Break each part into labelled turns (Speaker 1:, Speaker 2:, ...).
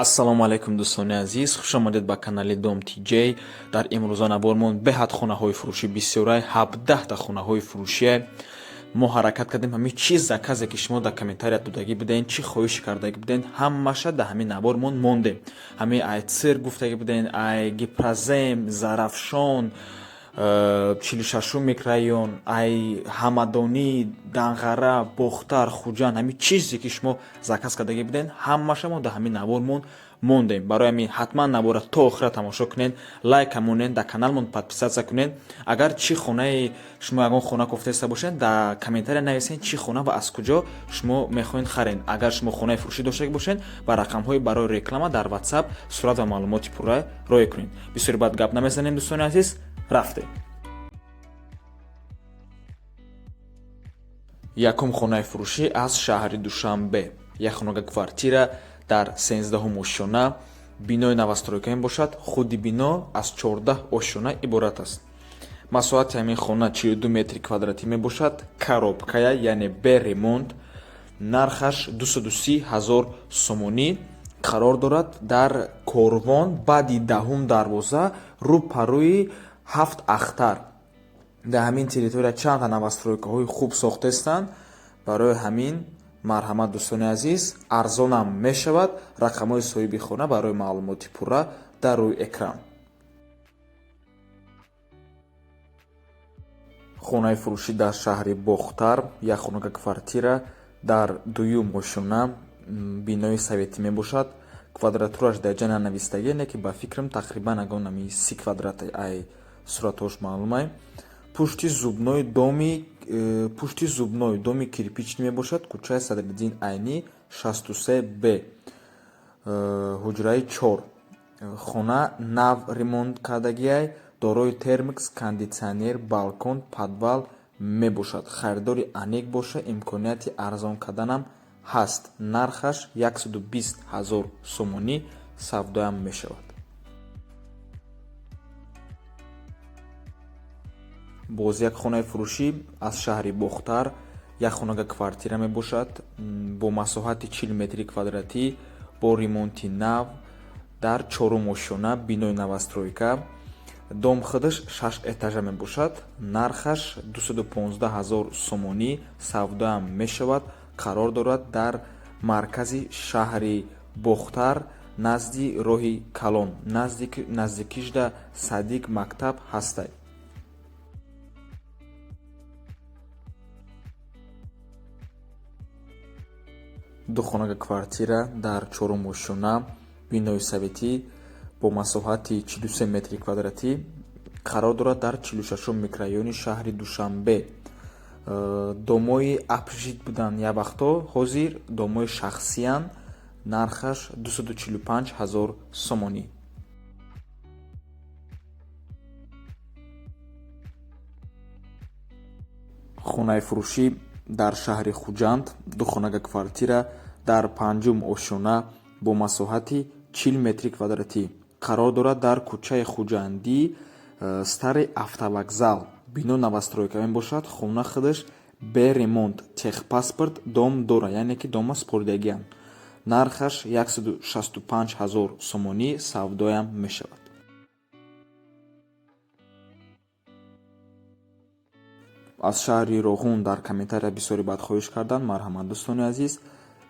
Speaker 1: Ассалому алайкум, дӯстони азиз, хушомадед ба канали Дом ТJ. Дар имрӯза навормон беҳад хонаҳои фурӯшӣ бисёрай, 17та хонаҳои фурӯшие. Мо ҳаракат кардем, ҳамин чӣ заказе ки шумо дар комментария додагӣ буден, чӣ хоҳиш кардагӣ буден, ҳамаша дар ҳамин навормон мондем. Ҳамин ай цирк гуфтагӣ буден, ай Гипрозем, Зарафшон, 46-ум микрорайон, ай Ҳамадонӣ, Данғара, Бохтар, Хуҷанд, ҳамин чизе ки шумо заказ кардагӣ буден, ҳамаша мо дар ҳамин навормон мондем. Барои ҳамин ҳатман навора то охира тамошо кунед, лайка монед, дар каналмон подписаться кунед. Агар чӣ хонаи шумо, ягон хона кофтаиста бошед, дар комментария нависед, чӣ хона ва аз куҷо шумо мехоҳед харед. Агар шумо хонаи фурӯшӣ доштагӣ бошед, ба рақамҳои барои реклама дар WhatsApp сурат ва маълумоти пурра роя кунед. Бисёри бад гап намезанем, дӯстони азиз, рафтем. Якум хонаи фурӯшӣ аз шаҳри Душанбе, як хонага квартира дар 13-ҳум ошёна, бинои новостройка мебошад. Худи бино аз 14 ошёна иборат аст. Масоҳати ҳамин хона 42 метри квадратӣ мебошад, коробкая, яъне бе ремонт. Нархаш 230 ҳазор сомонӣ. Қарор дорад дар Корвон, баъди даҳум дарвоза, рӯ па рӯи Ҳафт Ахтар. Дар ҳамин территория чандта новостройкаҳои хуб сохтаистанд. Барои ҳамин марҳамат, дӯстони азиз, арзонам мешавад. Рақамҳои соҳиби хона барои маълумоти пурра дар рӯи экран. Хонаи фурӯшӣ дар шаҳри Бохтар, як хонага квартира дар дуюм ошёна, бинои советӣ мебошад. Квадратураш дар ҷа нанавистагӣ, не ки ба фикрам, тақрибан ягон ами 30 квадрат, ай суратҳош маълумай. Пушти зубной доми кирпичный мебошад, кӯчаи Садриддин Айнӣ, 63 б, ҳуҷраи 4. Хона нав ремонт кардагиай, дорои термикс, кондитсионер, балкон, подвал мебошад. Харидори аниқ боша, имконияти арзон карданам ҳаст. Нархаш 120 ҳазор сомонӣ, савдоям мешавад. Боз як хонаи фурӯшӣ аз шаҳри Бохтар, як хонага квартира мебошад бо масоҳати 40 метри квадратӣ, бо ремонти нав, дар чорум ошёна, бинои новостройка. Дом худаш шаш этажа мебошад. Нархаш 215 ҳазор сомонӣ, савдоам мешавад. Қарор дорад дар маркази шаҳри Бохтар, назди роҳи калон, наздикишда садик, мактаб ҳастай. Ду хонага квартира дар чорум ошёна, бинои советӣ, бо масоҳати 43 метри квадратӣ, қарор дорад дар 46-ум микрорайони шаҳри Душанбе. Домои общежит буданд як вақтҳо, ҳозир домои шахсиянд. Нархаш 245 ҳазор сомонӣ. Хонаи фурӯшӣ дар шаҳри Хуҷанд, ду хонага квартира дар панҷум ошёна бо масоҳати 40 метри квадратӣ, қарор дорад дар кӯчаи Хуҷандӣ, старый автовокзал. Бино новостройка мебошад. Хона худаш бе ремонт, техпаспорт дом дора, яъне ки дома споридагианд. Нархаш 165 ҳазор сомонӣ, савдоям мешавад. Аз шаҳри Роғун дар комментария бисёри бад хоҳиш карданд. Марҳамат, дӯстони азиз,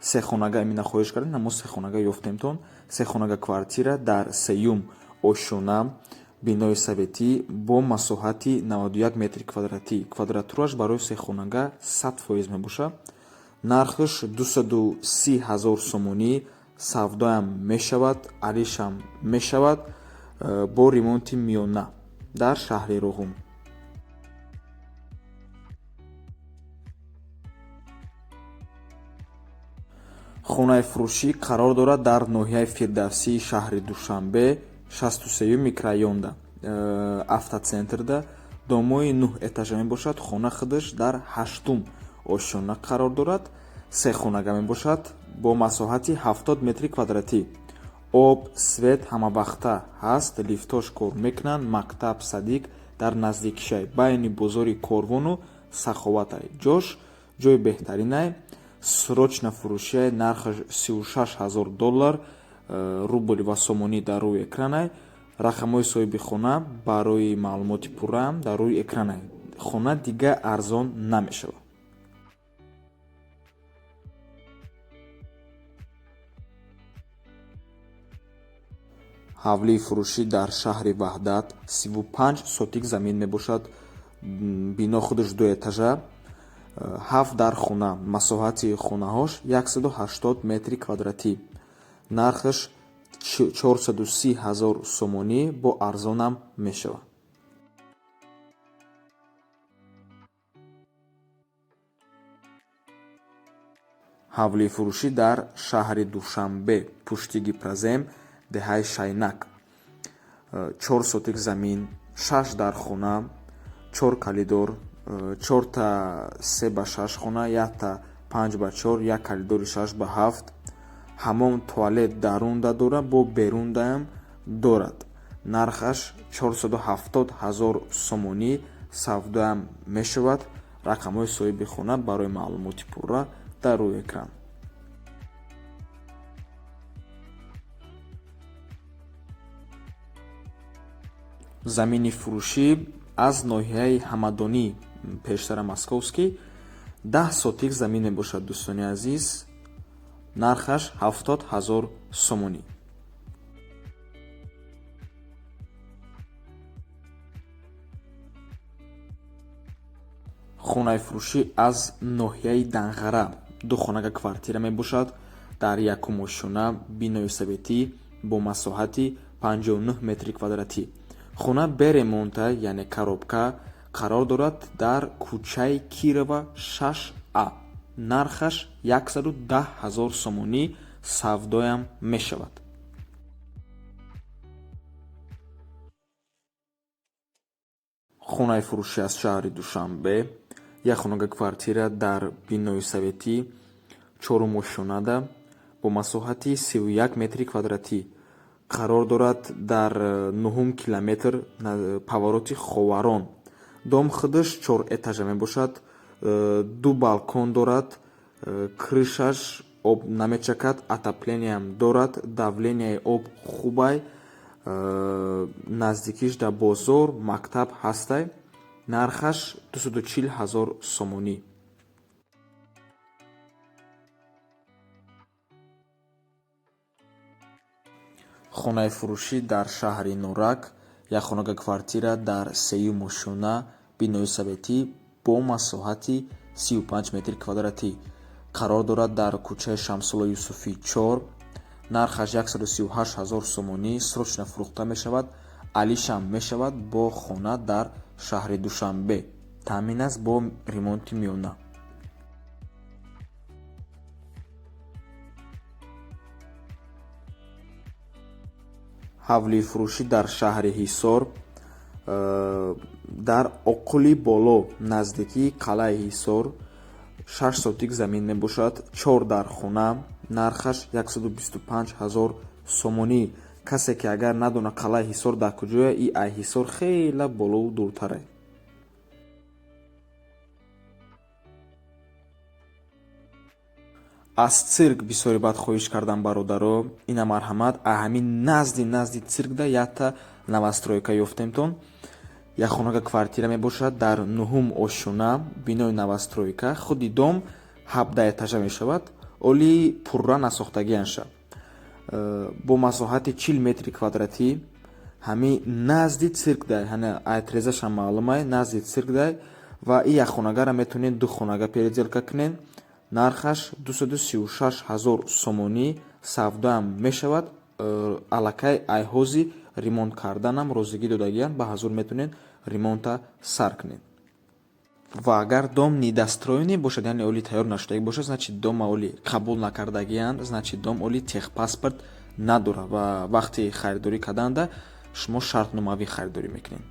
Speaker 1: се хонага имина хоҳиш кардем, мо се хонага ёфтемтон. Се хонага квартира дар сеюм ошёна, бинои советӣ, бо масоҳати 91 метри квадратӣ. Квадратураш барои се хонага 100% мебошад. Нархаш 230 ҳазор сомонӣ, савдоям мешавад, алишам мешавад, бо ремонти миёна, дар шаҳри Роғун. Хонаи фурӯшӣ қарор дорад дар ноҳияи Фирдавсии шаҳри Душанбе, 63-юм микрорайонда, автоцентрда. Домои нӯҳ этажа мебошад. Хона худаш дар ҳаштум ошёна қарор дорад. Се хонага мебошад бо масоҳати 70 метри квадратӣ. Об, свет ҳамавақта ҳаст, лифтош кор мекунанд. Мактаб, садик дар наздикишай, байни бозори Корвону Саховатай. Ҷош ҷои беҳтаринай. Срочно фурӯшияй. Нархаш 36 ҳазор доллар. Рубл ва сомонӣ дар рӯи экранай. Рақамҳои соҳиби хона барои маълумоти пурраам дар рӯи экранай. Хона дига арзон намешавад. Ҳавлии фурӯшӣ дар шаҳри Ваҳдат 35 сотик замин мебошад. Бино худаш дуэтажа, 7 дар хона, масоҳати хонаҳош 180 метри квадратӣ. Нархаш 430 ҳазор сомонӣ, бо арзонам мешавад. Ҳавлии фурӯшӣ дар шаҳри Душанбе, пушти Гипрозем, деҳаи Шайнак. 4 сотик замин, 6 дар хона, 4 калидор, 4та 3 ба 6 хона, 1та 5 ба 4, як калидори 6 ба 7. Ҳаммом, туалет дарунда дорад, бо берундаам дорад. Нархаш 470 ҳазор сомонӣ, савдоам мешавад. Рақамҳои соҳиби хона барои маълумоти пурра дар рӯи экран. Замини фурӯшӣ аз ноҳияи Ҳамадонӣ, пештара Московский, 10 сотик замин мебошад, дӯстони азиз. Нархаш 70 ҳазор сомонӣ. Хонаи фурӯшӣ аз ноҳияи Данғара, ду хонага квартира мебошад. Дар якум ошёна, бинои советӣ бо масоҳати 59 метри квадратӣ. Хона бе ремонта, яъне коробка, қарор дорад дар кӯчаи Кирова 6А. Нархаш 110 ҳазор сомонӣ, савдоям мешавад. Хонаи фурӯшӣ аз шаҳри Душанбе, як хонага квартира дар бинои советӣ, чорум ошёнада, бо масоҳати 31 метри квадратӣ, қарор дорад дар нуҳум километр, повороти Ховарон. Дом худаш чор этажа мебошад, ду балкон дорад, крышаш об намечакад, отоплениям дорад, давленияи об хубай, наздикиш дар бозор, мактаб ҳастай. Нархаш 240 ҳазор сомонӣ. Хонаи фурӯшӣ дар шаҳри Норак, як хонага квартира дар сеюм ошёна, бинои советӣ бо масоҳати 35 метри квадратӣ, қарор дорад дар кӯчаи Шамсулло Юсуфӣ 4. Нархаш 138 ҳазор сомонӣ, срочно фурӯхта мешавад, алишам мешавад бо хона дар шаҳри Душанбе. Таъмин аст бо ремонти миёна. Ҳавлии фурӯшӣ дар шаҳри Ҳисор, дар Оқули Боло, наздикии қалъаи Ҳисор, 6 сотик замин мебошад, чор дар хона, нархаш 125 ҳазор сомонӣ. Касе ки агар надона қалъаи Ҳисор дар куҷоя, и ай Ҳисор хеле болову дуртаре. Аз цирк бисёре баъд хоҳиш кардам, бародаро, ина марҳамат, ҳамин назди назди циркда якта новостройка ёфтемтон. Як хонага квартира мебошад дар нуҳум ошёна, бинои новостройка. Худи дом 17 этажа мешавад, оли пурра насохтагианша. Бо масоҳати 40 метри квадратӣ, ҳами назди циркдай, айтрезашам маълумай, назди циркдай. Ва и як хонагара метавонед ду хонага переделка кунед. Нархаш 236 ҳазор сомонӣ, савдоам мешавад. Аллакай айҳози ремонт карданам розигӣ додагиянд, ба ҳазур метавонед ремонта сар кунед. Ва агар дом недостроенный бошад, яъне оли тайёр нашудагӣ бошад, значит, дома оли қабул накардагиянд, значит, дом оли техпаспорт надорад ва вақти харидорӣ карданда шумо шартномавӣ харидорӣ мекунед.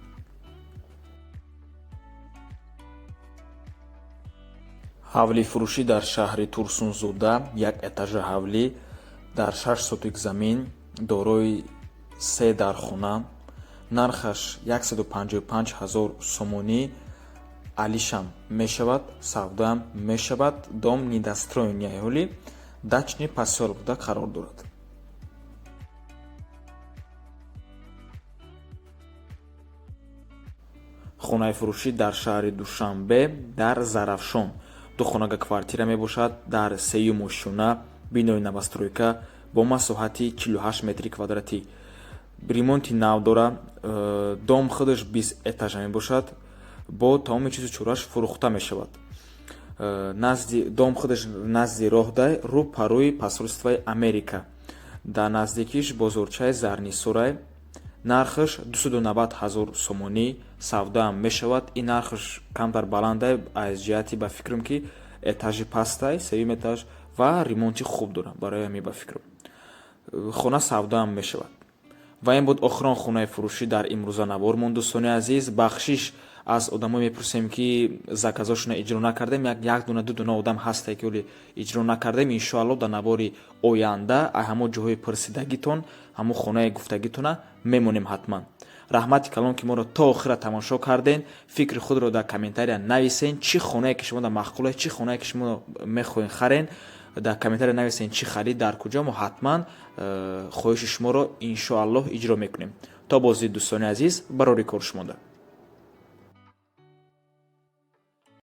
Speaker 1: Ҳавлии фурӯшӣ дар шаҳри Турсунзода, як этажа ҳавлӣ дар 6 сотик замин, дорои се дархона, нархаш 155 ҳазор сомонӣ, алишам мешавад, савдоам мешавад. Дом недостроенный, ҳоли Дачный посёлокда қарор дорад. Хонаи фурӯшӣ дар шаҳри Душанбе, дар Зарафшон, ду хонага квартира мебошад, дар сеюм ошёна, бинои новостройка бо масоҳати 48 метри квадратӣ, ремонти нав дора. Дом худаш 20 этажа мебошад, бо тамоми чизу чораш фурӯхта мешавад. Назди дом худаш, назди роҳдай, рӯ парӯи посольствои Америка, дар наздикиш бозорчаи Зарнисорай. Нархаш 290 ҳазор сомонӣ, савдаам мешавад. Ин нархаш камтар баландай, аз ҷиҳати, ба фикрам, ки этажи пастай, сеюм этаж, ва ремонти хуб дорам. Барои ҳамин, ба фикрам, хона савдаам мешавад. Ва ин буд охирон хонаи фурӯшӣ дар имрӯза навормон. Дӯстони азиз, бахшиш аз одамое мепурсем, ки заказошона иҷро накардем. Як дуна, ду дуна одам ҳастае, ки оли иҷро накардем. Иншоалло, дар навори оянда ҳамон ҷоҳои пурсидагитон, ҳамон хонаи гуфтагитона мемонем ҳатман. Раҳмати калон, ки моро то охира тамошо карден. Фикри худро дар комментария нависен, чӣ хонае ки шумо дар маъқуле, чӣ хонае ки шумо мехоҳен харен. Дар комментария нависен, чӣ харид, дар куҷо. Мо ҳатман хоҳиши шуморо, иншоаллоҳ, иҷро мекунем. То боздид, дӯстони азиз, барори кор шумода.